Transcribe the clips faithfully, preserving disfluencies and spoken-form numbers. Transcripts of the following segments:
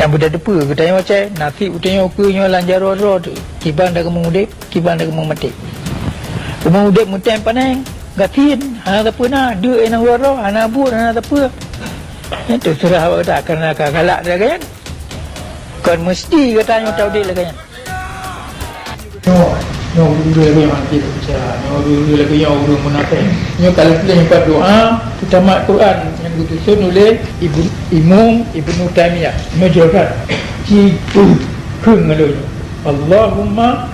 Nyang beutateupeue geutanyoe, cai naseb geutanyoe keu nyoe lam jaroe droe teuh, kiban takeumeuudeb, kiban takeumeumaté. Keumeuudeb meutem paneng, gasien, hana sapeue na, deuk inong droe, hana buet, hana sapeue. Nyan teuseurah bak gata, kareuna ka galak lagée nyan. Kon meuseuti geutanyoe taudeb lagée nyan. Nyoe, nyoe ureueng lagèe nyoe, nyoe ureueng lagèe nyoe, ureueng munafék. Nyoe ka lheueh pat doa, teutamat Quran nyang geususun oleh Ibnu, Imam Ibnu Taimiyah. Nyoe jroh that. Ci kheun ngon lôn. Allahumma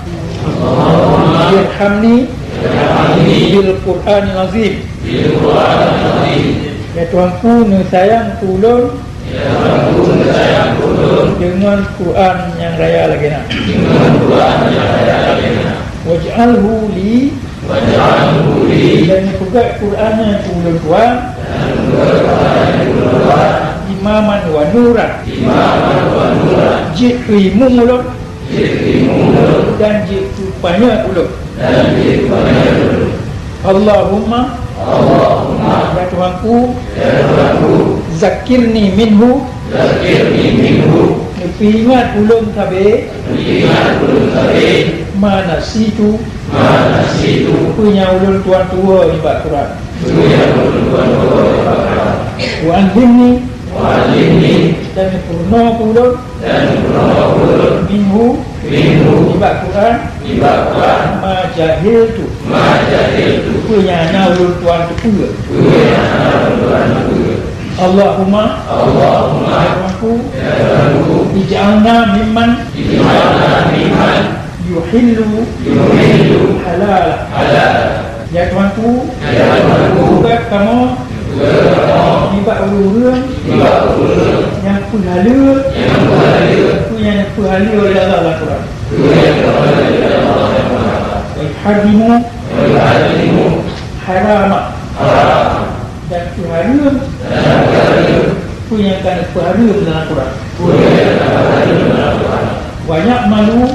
irhamni bil Qur'anil azim. Ya Tuhanku, neusayang keu ulôn deungon Quran nyang raya lagèe nyan. Waj'alhu li, dan peugöt Quran nyan keu ulôn tuan, imaman wa nuran, jeuet keu imum ulôn, dan jeuet keu panyöt ulôn. Allahumma, ya Tuhanku, zakkirni minhu, neupeuingat ulôn sabe, ma nasitu, peue nyang ulôn tuan tuwoe nibak Quran. Wa allimni, dan neupeurunoe keu ulôn, minhu, nibak Quran, ma jahiltu, peue nyang hana ulôn tuan teupeue. Allahumma, ya Tuhanku, ij'alna mimman yuhillu halal. Ya Tuhanku, peugöt kamoe nibak ureueng-ureueng nyang peuhalal, peue nyang peuhalal oleh Allah lam Quran. Wa yuharrimu harama, dan peuhareuem peue nyang ka neupeuhareuem lam Quran. Wa ya'malu,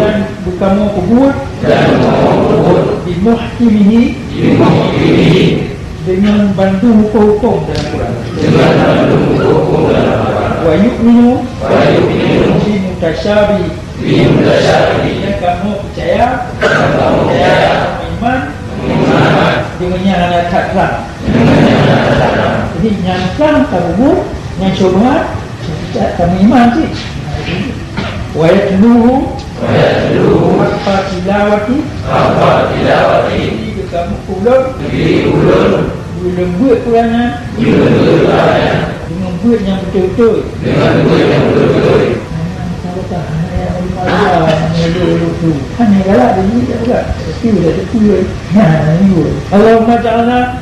dan beukamoe peubuet, bi muhkimihi, deungon bandum huköm-huköm dalam Quran. Wa yu'minu, bi mutasyabi, dan kamoe peucaya, iman, deungon nyang hana that trang. Jadi, nyang trang tapeubuet, nyang syubhat, tameuiman cit. Wa yatluhu haqqa tilawati, jadi, kamoe ulôn, ulôn beuet Quran nyan deungon beuet nyang beutôi-beutôi. Hana galak, jadi tak peugah. Tapi udah teupeu. Nah, ini. Allahumma ja'alna,